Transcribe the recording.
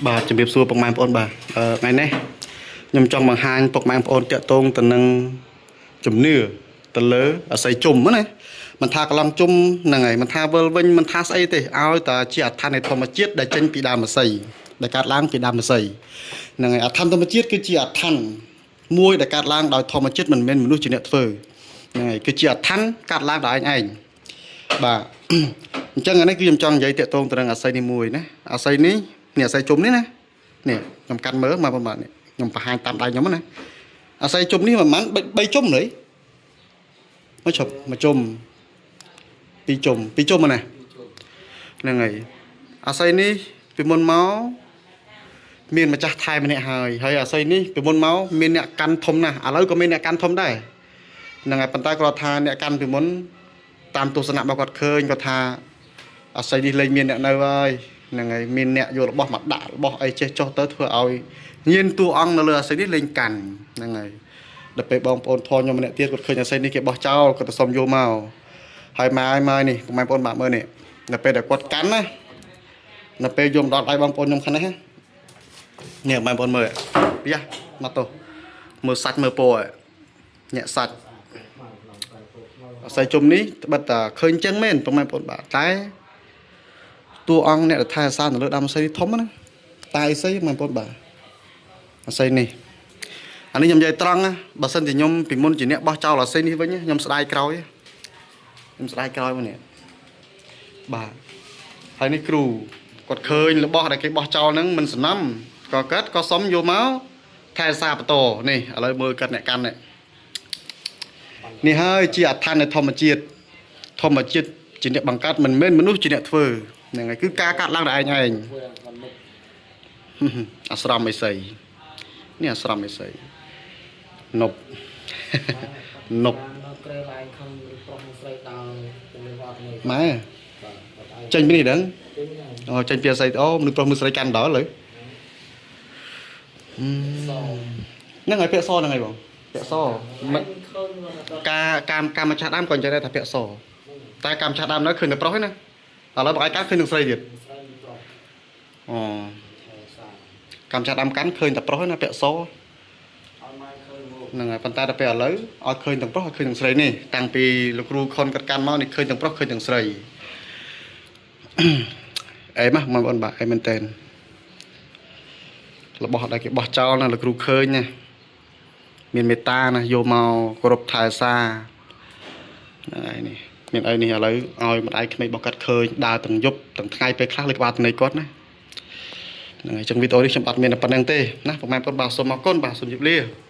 បាទជំរាបសួរពុកម៉ែបងប្អូនបាទថ្ងៃនេះខ្ញុំចង់បង្ហាញពុកម៉ែបងប្អូនតាក់ទងទៅនឹងជំនឿទៅលើអស័យជុំណាមិនថាកន្លងជុំហ្នឹងហើយមិនថាវិលវិញមិនថាស្អីទេឲ្យតែជាអដ្ឋាននៃធម្មជាតិដែលចេញពីដើមអស័យដែលកើតឡើងពីដើមអស័យហ្នឹងហើយអដ្ឋានធម្មជាតិគឺជាអដ្ឋានមួយដែលកើតឡើងដោយធម្មជាតិមិនមែនមនុស្សជាអ្នកធ្វើហ្នឹងហើយគឺជាអដ្ឋានកើតឡើងដោយឯងឯងបាទ អញ្ចឹងអានេះគឺខ្ញុំចង់និយាយតាក់ទងទៅនឹងអស័យនេះមួយណាអស័យនេះនេះអស័យជុំនេះណានេះខ្ញុំកាន់មើលមកប្រហែលនេះខ្ញុំបង្ហាញតាមដៃខ្ញុំណាអស័យជុំនេះប្រហែល3ជុំเลยមកជប់មួយជុំពីរជុំពីរជុំណាហ្នឹងហើយអស័យនេះពីមុនមកមានម្ចាស់ថែម្នាក់ហើយហើយអស័យនេះពីមុនមកមានអ្នកកាន់ធំណាស់ឥឡូវក៏មានអ្នកកាន់ធំដែរហ្នឹងហើយប៉ុន្តែគាត់ថាអ្នកកាន់ពីមុនតាមទស្សនៈរបស់គាត់ឃើញគាត់ថា អស័យនេះលែងមានអ្នកនៅហើយហ្នឹងហើយមានអ្នកយករបស់មកដាក់របស់អីចេះចុះទៅធ្វើឲ្យញៀនតួអង្គនៅលើអស័យនេះលែងកាន់ហ្នឹងហើយដល់ពេលបងប្អូនធរខ្ញុំម្នាក់ទៀតគាត់ឃើញអស័យនេះគេបោះចោលគាត់ទៅសុំយកមកហើយម៉ែហើយម៉ែនេះពុកម៉ែបងប្អូនបាក់មើលនេះដល់ពេលដែលគាត់កាន់ណាដល់ពេលយកមកដល់ដៃបងប្អូនខ្ញុំខាងនេះនេះបងប្អូនមើលយ៉ាមកទៅមើលសាច់មើលពណ៌ញាក់សាច់អស័យជុំនេះត្បិតតែឃើញចឹងមែនពុកម៉ែបងប្អូនបាទតែ តួអង្គអ្នកដែលថែអាសានៅលើដើមអស័យនេះធំណាស់តែអស័យបងប្អូនបាទអស័យនេះអានេះខ្ញុំនិយាយត្រង់ណាបើសិនជាខ្ញុំពីមុនជាអ្នកបោះចោលអស័យនេះវិញខ្ញុំស្ដាយក្រោយខ្ញុំស្ដាយក្រោយមកនេះបាទហើយនេះគ្រូគាត់ឃើញរបស់ដែលគេបោះចោលហ្នឹងមិនសំណំក៏គាត់ក៏សុំយកមកថែអាសាបន្តនេះឥឡូវមើលគាត់អ្នកកាន់នេះនេះហើយជាអដ្ឋាននៃធម្មជាតិធម្មជាតិជាអ្នកបង្កើតមិនមែនមនុស្សជាអ្នកធ្វើហ្នឹងហើយគឺការកាត់ឡើងដល់ឯងឯង ធ្វើដល់គាត់មុខ អាស្រមអីសីនេះអាស្រមអីសីនប់ នប់ នៅក្រែឡើងខំប្រុសស្រីដើរទៅលើវត្តមួយ ម៉ែ បាទគាត់ឲ្យ ចេញពីនេះដឹង ចេញហ្នឹង អូចេញពីអសីអូមនុស្សប្រុសមនុស្សស្រីកាន់ដល់លើ ស ហ្នឹងហើយពាក្យសហ្នឹងហើយបងពាក្យសមិន ឃើញគាត់ ការកម្មកម្មម្ចាស់ដើមក៏អញ្ចឹងដែរថាពាក្យសតែកម្មម្ចាស់ដើមនៅឃើញតែប្រុសឯណាឥឡូវបងឯងកាន់ឃើញនឹងស្រីទៀត ស្រីប្រុស អូ ថែសា កម្មម្ចាស់ដើមកាន់ឃើញតែប្រុសឯណាពាក្យស ឲ្យម៉ែឃើញមក ហ្នឹងហើយប៉ុន្តែដល់ពេលឥឡូវឲ្យឃើញទាំងប្រុសឲ្យឃើញទាំងស្រីនេះតាំងពីលោកគ្រូខុនគាត់កាន់មកនេះឃើញទាំងប្រុសឃើញទាំងស្រី អេម៉ាបងប្អូនបាទអេមែនតើរបស់ដែលគេបោះចោលណាលោកគ្រូឃើញណាមានមេត្តាណាយកមកគោរពថែសាហ្នឹងហើយនេះមានអីនេះឥឡូវឲ្យម្ដាយក្មេករបស់គាត់ឃើញដើរទាំងយប់ទាំងថ្ងៃពេលខ្លះលើក្បាលតនីគាត់ណាហ្នឹងហើយចឹងវីដេអូនេះខ្ញុំអត់មានតែប៉ុណ្្នឹងទេណាបងប្អូនបាទសូមអរគុណបាទសូមជម្រាបលា។